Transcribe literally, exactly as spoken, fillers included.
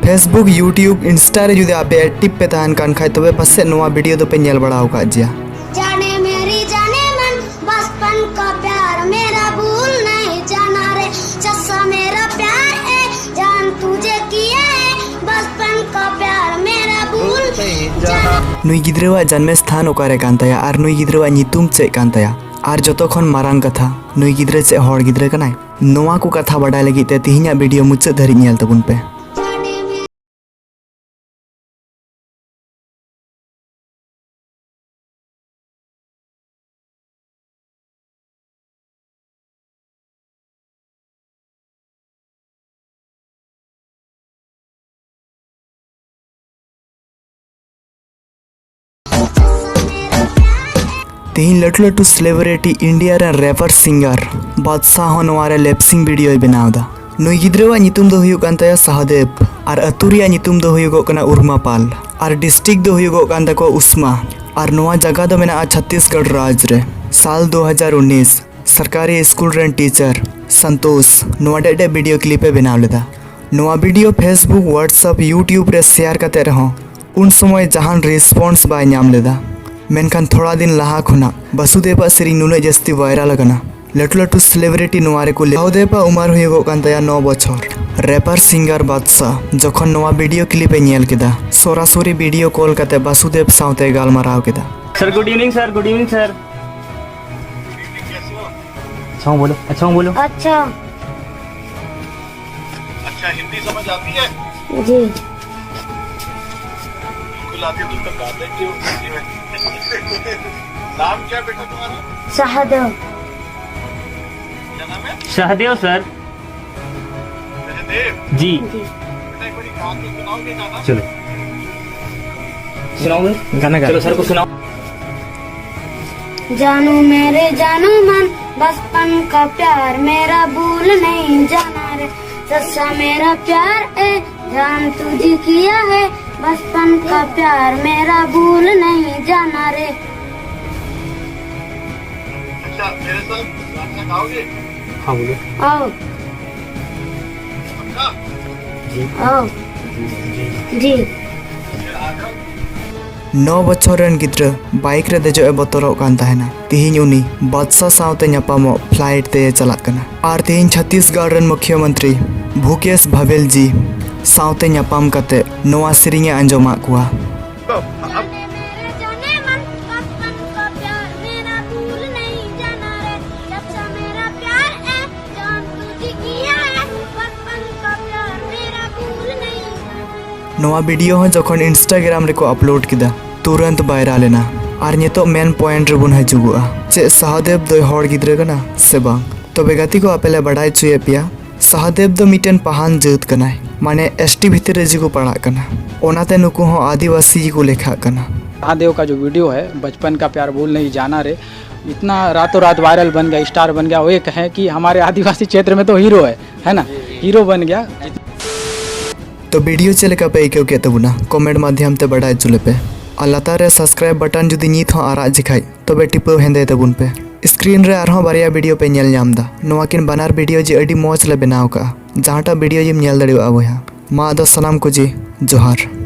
Facebook, YouTube, Insta ᱨᱮ ᱡᱩᱫᱤ ᱟᱯᱮ active ᱯᱮ ᱛᱟᱦᱮᱱ ᱠᱟᱱ ᱠᱷᱟᱡ, ᱛᱚᱵᱮ ᱯᱟᱥᱮᱡ ᱱᱚᱣᱟ video ᱫᱚᱯᱮ ᱧᱮᱞ ᱵᱟᱲᱟ ᱟᱠᱟᱫ ᱜᱮᱭᱟ᱾ जाने मेरी जाने मन, बचपन का प्यार मेरा भूल नहीं जाना रे। जैसा मेरा प्यार है जान तुझे किया है, बचपन का प्यार मेरा भूल नहीं जाना। ᱱᱩᱭ ᱜᱤᱫᱽᱨᱟᱹᱣᱟᱜ ᱡᱟᱱᱢᱮ ᱥᱛᱷᱟᱱ ᱚᱠᱟᱨᱮ ᱠᱟᱱ ᱛᱟᱭᱟ ᱟᱨ ᱱᱩᱭ ᱜᱤᱫᱽᱨᱟᱹᱣᱟᱜ ᱧᱩᱛᱩᱢ ᱪᱮᱫ ᱠᱟᱱ ᱛᱟᱭᱟ, ᱟᱨ ᱡᱚᱛᱚ ᱠᱷᱚᱱ ᱢᱟᱨᱟᱝ ᱠᱟᱛᱷᱟ, ᱱᱩᱭ ᱜᱤᱫᱽᱨᱟᱹ ᱪᱮᱫ ᱦᱚᱲ ᱜᱤᱫᱽᱨᱟᱹ ᱠᱟᱱᱟᱭ? ᱱᱚᱣᱟ ᱠᱚ ᱠᱟᱛᱷᱟ ᱵᱟᱰᱟᱭ ᱞᱟᱹᱜᱤᱫ ᱛᱮ ᱛᱤᱦᱤᱧᱟᱜ video ᱢᱩᱪᱟᱹᱫ ᱫᱷᱟᱹᱨᱤᱡ ᱧᱮᱞ ᱛᱟᱵᱚᱱ ᱯᱮ᱾ ᱛᱮᱦᱮᱧ ᱞᱟᱹᱴᱩ ᱞᱟᱹᱴᱩ celebrity, India ᱨᱮᱱ rapper singer ᱵᱟᱫᱥᱟ ᱦᱚᱸ ᱱᱚᱣᱟ ᱨᱮ lip sync video ᱭ ᱵᱮᱱᱟᱣ ᱮᱫᱟ᱾ ᱱᱩᱭ ᱜᱤᱫᱽᱨᱟᱹᱣᱟᱜ ᱧᱩᱛᱩᱢ ᱫᱚ ᱦᱩᱭᱩᱜ ᱠᱟᱱ ᱛᱟᱭᱟ ᱥᱟᱦᱫᱮᱵᱽ ᱟᱨ ᱟᱹᱛᱩ ᱨᱮᱭᱟᱜ ᱧᱩᱛᱩᱢ ᱫᱚ ᱦᱩᱭᱩᱜᱚᱜ ᱠᱟᱱᱟ ᱩᱨᱢᱟᱯᱟᱞ ᱟᱨ district ᱫᱚ ᱦᱩᱭᱩᱜᱚᱜ ᱠᱟᱱ ᱛᱟᱠᱚᱣᱟ ᱩᱥᱢᱟ ᱟᱨ ᱱᱚᱣᱟ ᱡᱟᱭᱜᱟ ᱫᱚ ᱢᱮᱱᱟᱜᱼᱟ ᱪᱷᱚᱛᱛᱤᱥᱜᱚᱲ ᱨᱟᱡᱽ ᱨᱮ᱾ ᱥᱟᱞ ᱫᱩ ᱦᱟᱡᱟᱨ ᱩᱱᱤᱥ, ᱥᱚᱨᱠᱟᱨᱤ ᱥᱠᱩᱞ ᱨᱮᱱ teacher ᱥᱚᱱᱛᱳᱥ ᱱᱚᱣᱟ ᱰᱮᱡ ᱰᱮᱡ video clip ᱮ ᱵᱮᱱᱟᱣ ᱞᱮᱫᱟ᱾ ᱱᱚᱣᱟ video Facebook, WhatsApp, YouTube ᱨᱮ share ᱠᱟᱛᱮ ᱨᱮᱦᱚᱸ ᱩᱱ ᱥᱚᱢᱚᱭ ᱡᱟᱦᱟᱱ response ᱵᱟᱭ ᱧᱟᱢ ᱞᱮᱫᱟ᱾ ᱢᱮᱱᱠᱷᱟᱱ ᱛᱷᱚᱲᱟ ᱫᱤᱱ ᱞᱟᱦᱟ ᱠᱷᱚᱱᱟᱜ ᱵᱟᱥᱩᱫᱮᱵᱟᱜ ᱥᱮᱨᱮᱧ ᱱᱩᱱᱟᱹᱜ ᱡᱟᱹᱥᱛᱤ viral ᱟᱠᱟᱱᱟ᱾ ᱞᱟᱹᱴᱩ ᱞᱟᱹᱴᱩ celebrity ᱱᱚᱣᱟ ᱨᱮᱠᱚ ᱞᱟᱹᱭ᱾ ᱥᱟᱦᱫᱮᱵᱟᱜ ᱩᱢᱟᱹᱨ ᱦᱩᱭᱩᱜᱚᱜ ᱠᱟᱱ ᱛᱟᱭᱟ ᱱᱚ ᱵᱚᱪᱷᱚᱨ᱾ Rapper singer ᱵᱟᱫᱥᱟ ᱡᱚᱠᱷᱚᱱ ᱱᱚᱣᱟ video clip ᱮ ᱧᱮᱞ ᱠᱮᱫᱟ, ᱥᱚᱨᱟᱥᱚᱨᱤ video call ᱠᱟᱛᱮ ᱵᱟᱥᱩᱫᱮᱵ ᱥᱟᱶᱛᱮ ᱜᱟᱞᱢᱟᱨᱟᱣ ᱠᱮᱫᱟ᱾ Sir, good evening, sir. Good evening, sir. अच्छा हूँ, बोलो। अच्छा हूँ, बोलो। अच्छा। अच्छा, हिंदी समझ आती है? जी। बिल्कुल आती है, तुम तो गा लेती हो हिंदी में। नाम क्या बेटा तुम्हारा? सहदेव। क्या नाम है? सहदेव सर। सहदेव। जी। जी। बेटा, एक बार गा के सुनाओगे गाना? चलो। सुनाओगे? गाना गा। चलो, सर को सुनाओ। जानू मेरे जानू मन, बचपन का प्यार मेरा भूल नहीं जाना रे। सच्चा मेरा प्यार है, जान तुझे किया है, बचपन का प्यार मेरा भूल नहीं जाना रे। अच्छा, मेरे साथ गाना गाओगे? हाँ, बोलो। आओ। पक्का? जी। आओ। जी। ᱱᱚ ᱵᱚᱪᱷᱚᱨ ᱨᱮᱱ ᱜᱤᱫᱽᱨᱟᱹ ᱵᱟᱭᱤᱠ ᱨᱮ ᱫᱮᱡᱚᱜ ᱮ ᱵᱚᱛᱚᱨᱚᱜ ᱠᱟᱱ ᱛᱟᱦᱮᱱᱟ᱾ ᱛᱤᱦᱤᱧ ᱩᱱᱤ ᱵᱟᱫᱥᱟ ᱥᱟᱶᱛᱮ ᱧᱟᱯᱟᱢᱚᱜ ᱯᱷᱞᱟᱭᱤᱴ ᱛᱮᱭ ᱪᱟᱞᱟᱜ ᱠᱟᱱᱟ᱾ ᱟᱨ ᱛᱤᱦᱤᱧ ᱪᱷᱚᱛᱤᱥᱜᱚᱲ ᱨᱮᱱ ᱢᱩᱠᱷᱭᱟᱹᱢᱚᱱᱛᱨᱤ ᱵᱷᱩᱯᱮᱥ ᱵᱷᱟᱵᱮᱞ ᱡᱤ ᱥᱟᱶᱛᱮ ᱧᱟᱯᱟᱢ ᱠᱟᱛᱮ ᱱᱚᱣᱟ ᱥᱮᱨᱮᱧ ᱮ ᱟᱸᱡᱚᱢᱟᱜ ᱠᱚᱣᱟ᱾ ᱱᱚᱣᱟ ᱵᱷᱤᱰᱤᱭᱳ ᱦᱚᱸ ᱡᱚᱠᱷᱚᱱ ᱤᱱᱥᱴᱟᱜᱨᱟᱢ ᱨᱮᱠᱚ ᱟᱯᱞᱳᱰ ᱠᱮᱫᱟ, ᱛᱩᱨᱟᱹᱱᱛ ᱵᱷᱟᱭᱨᱟᱞ ᱮᱱᱟ᱾ ᱟᱨ ᱱᱤᱛᱚᱜ ᱢᱮᱱ ᱯᱚᱭᱮᱱᱴ ᱨᱮᱵᱚᱱ ᱦᱤᱡᱩᱜᱚᱜᱼᱟ, ᱪᱮᱫ ᱥᱟᱦᱟᱫᱮᱵ ᱫᱚᱭ ᱦᱚᱲ ᱜᱤᱫᱽᱨᱟᱹ ᱠᱟᱱᱟ ᱥᱮ ᱵᱟᱝ? ᱛᱚᱵᱮ ᱜᱟᱛᱮ ᱠᱚ, ᱟᱯᱮ ᱞᱮ ᱵᱟᱰᱟᱭ ᱦᱚᱪᱚᱭᱮᱫ ᱯᱮᱭᱟ, ᱥᱟᱦᱟᱫᱮᱵ ᱫᱚ ᱢᱤᱫᱴᱮᱱ ᱯᱟᱦᱟᱱ ᱡᱟᱹᱛ ᱠᱟᱱᱟᱭ, ᱢᱟᱱᱮ ᱮᱥ ᱴᱤ ᱵᱷᱤᱛᱤᱨ ᱨᱮ ᱡᱮ ᱠᱚ ᱯᱟᱲᱟᱜ ᱠᱟᱱᱟ, ᱚᱱᱟᱛᱮ ᱱᱩᱠᱩ ᱦᱚᱸ ᱟᱹᱫᱤᱵᱟᱹᱥᱤ ᱜᱮᱠᱚ ᱞᱮᱠᱷᱟᱜ ᱠᱟᱱᱟ᱾ महादेव का जो वीडियो है, बचपन का प्यार भूल नहीं जाना रे, इतना रातों रात वायरल बन गया, स्टार बन गया। वो ये कहें कि हमारे आदिवासी क्षेत्र में तो हीरो है, है ना, हीरो बन गया। ᱛᱚ ᱵᱷᱤᱰᱤᱭᱳ ᱪᱮᱫ ᱞᱮᱠᱟ ᱯᱮ ᱟᱹᱭᱠᱟᱹᱣ ᱠᱮᱫ ᱛᱟᱵᱚᱱᱟ, ᱠᱚᱢᱮᱱᱴ ᱢᱟᱫᱽᱫᱷᱚᱢ ᱛᱮ ᱵᱟᱰᱟᱭ ᱦᱚᱪᱚ ᱞᱮᱯᱮ᱾ ᱟᱨ ᱞᱟᱛᱟᱨ ᱨᱮ ᱥᱟᱵᱥᱠᱨᱟᱭᱤᱵ ᱵᱟᱴᱚᱱ ᱡᱩᱫᱤ ᱱᱤᱛ ᱦᱚᱸ ᱟᱨᱟᱜ ᱜᱮᱠᱷᱟᱡ, ᱛᱚᱵᱮ ᱴᱤᱯᱟᱹᱣ ᱦᱮᱸᱫᱮᱭ ᱛᱟᱵᱚᱱ ᱯᱮ᱾ ᱥᱠᱨᱤᱱ ᱨᱮ ᱟᱨᱦᱚᱸ ᱵᱟᱨᱭᱟ ᱵᱷᱤᱰᱤᱭᱳ ᱯᱮ ᱧᱮᱞ ᱧᱟᱢ ᱮᱫᱟ, ᱱᱚᱣᱟ ᱠᱤᱱ ᱵᱟᱱᱟᱨ ᱵᱷᱤᱰᱤᱭᱳ ᱡᱮ ᱟᱹᱰᱤ ᱢᱚᱡᱽ ᱞᱮ ᱵᱮᱱᱟᱣ ᱠᱟᱜᱼᱟ᱾ ᱡᱟᱦᱟᱸᱴᱟᱜ ᱵᱷᱤᱰᱤᱭᱳ ᱡᱮᱢ ᱧᱮᱞ ᱫᱟᱲᱮᱭᱟᱜᱼᱟ ᱵᱚᱭᱦᱟ᱾ ᱢᱟ ᱟᱫᱚ ᱥᱟᱱᱟᱢ ᱠᱚ ᱡᱮ ᱡᱚᱦᱟᱨ᱾